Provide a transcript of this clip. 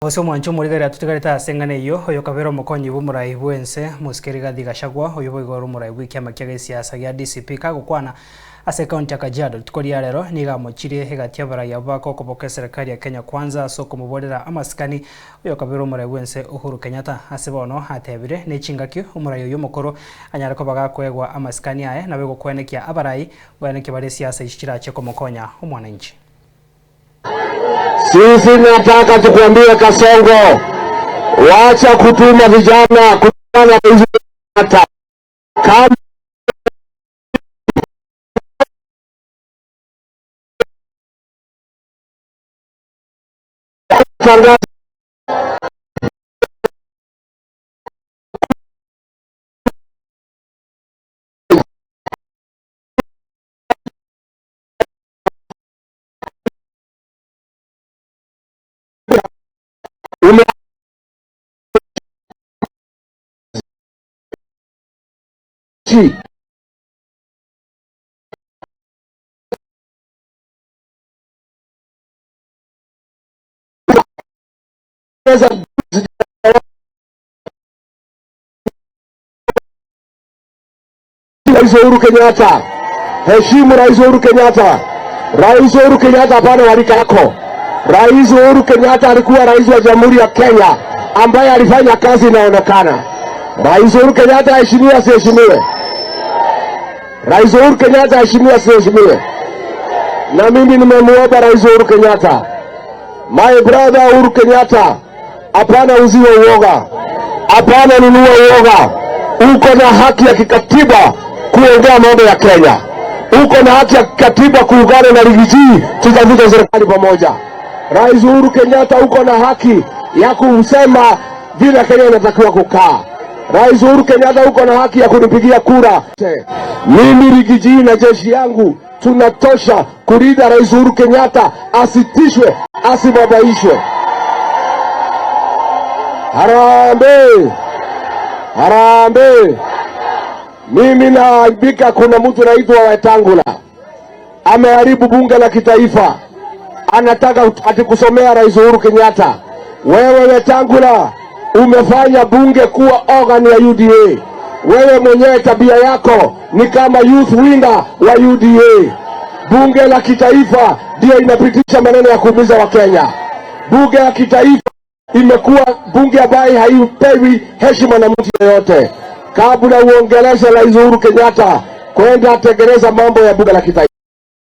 Gose omwancho omorigari atutigarete ase eng'ana eywo, oyo okabera omokonyi bwa omorai bwa ense Mosike Rigathi Gachagua, oywo boigo ore omorai bwa ekiama kia gesiasa gia DCP kagokwana ase ekaunti ya Kajiado rituko ria rero nigo amochirie egati abarai abwo bakokoboka eserekari ya Kenya Kwanza ase okomoborera amasikani oyo okabera omorai bwa ense Uhuru Kenyatta. Ase bono atebire nechingaki omorai oywo omokoro anyare koba gakoegwa amasikani aye nabo egokwenekia abarai ngoenekia bare esiasa echi chirache komokonya omwananchi. Sisi nataka tukuambie Kasongo, wacha kutuma vijana kutana kama ume Rais Uhuru Kenyatta, heshimu Rais Uhuru Kenyatta. Rais Uhuru Kenyatta hapana warika yako. Rais Uhuru Kenyatta alikuwa rais wa Jamhuri ya Kenya ambaye alifanya kazi inaonekana. Rais Uhuru Kenyatta aheshimiwe asiheshimiwe? Rais Uhuru Kenyatta aheshimiwe asiheshimiwe? Na mimi nimemuomba Rais Uhuru Kenyatta, my brother Uhuru Kenyatta, hapana uziwe uoga, hapana nunua uoga. Uko na haki ya kikatiba kuongea mambo ya Kenya, uko na haki ya kikatiba kuungana na Riggy G, tutavunja serikali pamoja. Rais Uhuru Kenyatta, uko na haki ya kusema vile Kenya inatakiwa kukaa. Rais Uhuru Kenyatta, uko na haki ya kunipigia kura. Mimi Riggy G na jeshi yangu tunatosha kulinda Rais Uhuru Kenyatta, asitishwe, asibabaishwe. Harambee! Harambee! Mimi naaibika, kuna mtu anaitwa Wetangula ameharibu bunge la kitaifa, anataka ati kusomea Rais Uhuru Kenyatta. Wewe Wetangula umefanya bunge kuwa organ ya UDA. Wewe mwenyewe tabia yako ni kama youth winger wa UDA. Bunge la kitaifa ndio inapitisha maneno ya kuumiza Wakenya. Bunge la kitaifa imekuwa bunge ambaye haipewi heshima na mtu yeyote. Kabla uongeleshe Rais Uhuru Kenyatta, kwenda tengeneza mambo ya bunge la kitaifa.